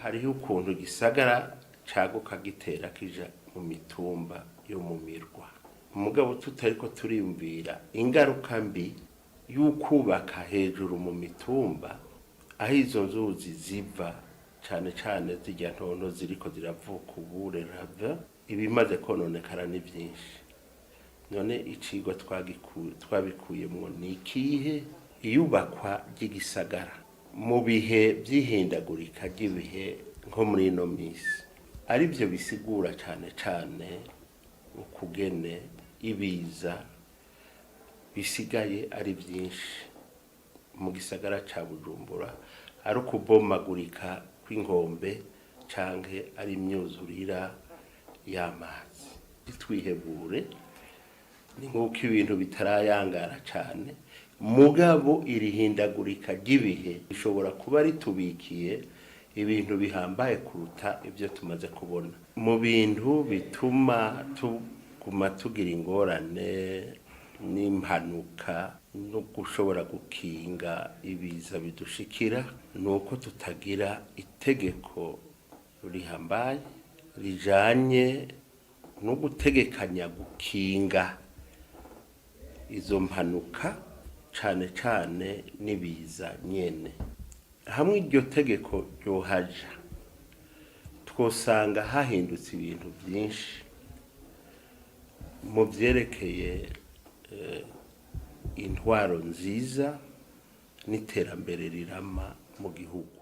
Hariho ukuntu igisagara caguka gitera kija mu mitumba yo mu mirwa, mugabo tutariko turiyumvira ingaruka mbi y'ukubaka hejuru mu mitumba, aho izo nzuzi ziva, cane cane zirya ntonto ziriko ziravuka ubu rerava, ibimaze kononekara ni vyinshi. None icigwa twabikuyemwo ni ikihe? Iyubakwa ry'igisagara mu bihe vy'ihindagurika ry'ibihe nko muri ino misi, arivyo bisigura cane cane ukugene ibiza bisigaye ari vyinshi mu gisagara ca Bujumbura, ari ukubomagurika kw'inkombe canke ari imyuzurira y'amazi. Ntitwihebure, ni nk'uko ibintu bitarayangara cane, mugabo iri hindagurika ry'ibihe rishobora kuba ritubikiye ibintu bihambaye kuruta ibyo tumaze kubona. Mu bintu bituma tuguma tugira ingorane n'impanuka no gushobora gukinga ibiza bidushikira, ni uko tutagira itegeko rihambaye rijanye no gutegekanya gukinga izo mpanuka, cane cane n'ibiza nyene. Hamwe iryo tegeko ryohaja, twosanga hahindutse ibintu vyinshi mu vyerekeye intwaro nziza n'iterambere rirama mu gihugu.